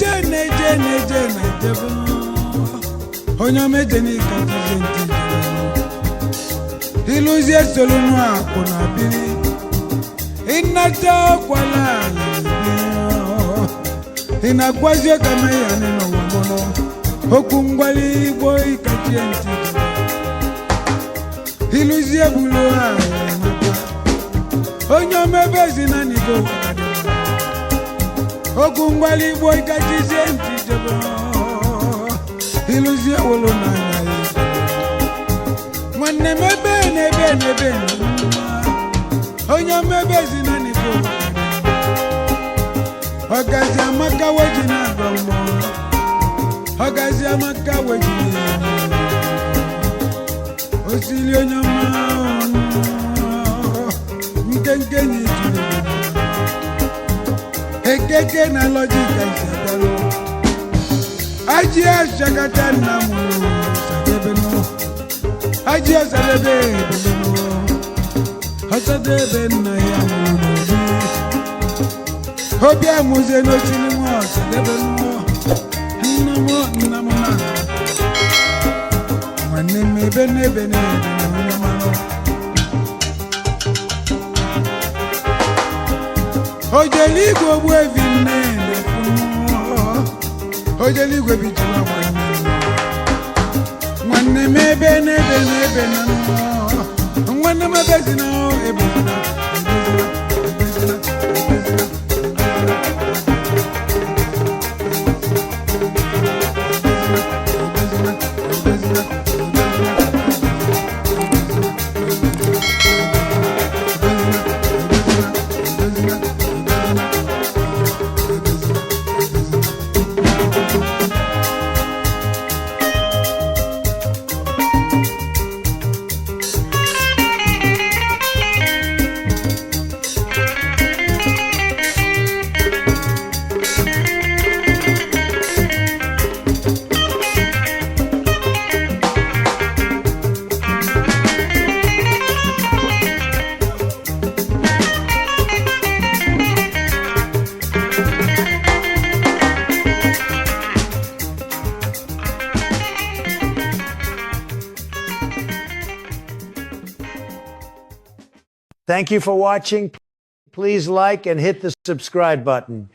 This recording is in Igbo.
Na-eje na-eje na-eje na-ejebe. Onye ọma eje n'ịkachizie ntị ijebe. Ịlụzie solunu akụ na biri. Ịnata kwala ị na-agwazi ka ya n'ụwa mụnụ okwu ngwali igbo ịkachie ntị ijebe. Ịlụzie bulu ha onye omebe ezi na n'igo okwu ngwali igbo ịkachizie ntị ijebe. Ịlụzie wolu n'anya ya nwanne m ebe na ebe na ebe na onye omebe ezi na n'igo ọgazi amaka weji na-agọ mmụọ ọgazi amaka weji osili onye ọma nkenke na itulu ekeke na lọjika isabịalụ aji asakata nna m sadebenu aji asadebe ebelenu ọsadebe nna ya mụrụ n'obi obi amụzie n'osili nwa ọsadebenu nna m nna m na nwanne m ebe n'ebe n'ebe na onye mmanụ ojeligwe ogbu evi nne ojeligwe bijila nwanne m nwanne m ebe n'ebe n'ebe na nwanne m ebe zina ebe zina ebe zina ebe zina ebe zina ebe zina ebe zina. Thank you for watching. Please like and hit the subscribe button.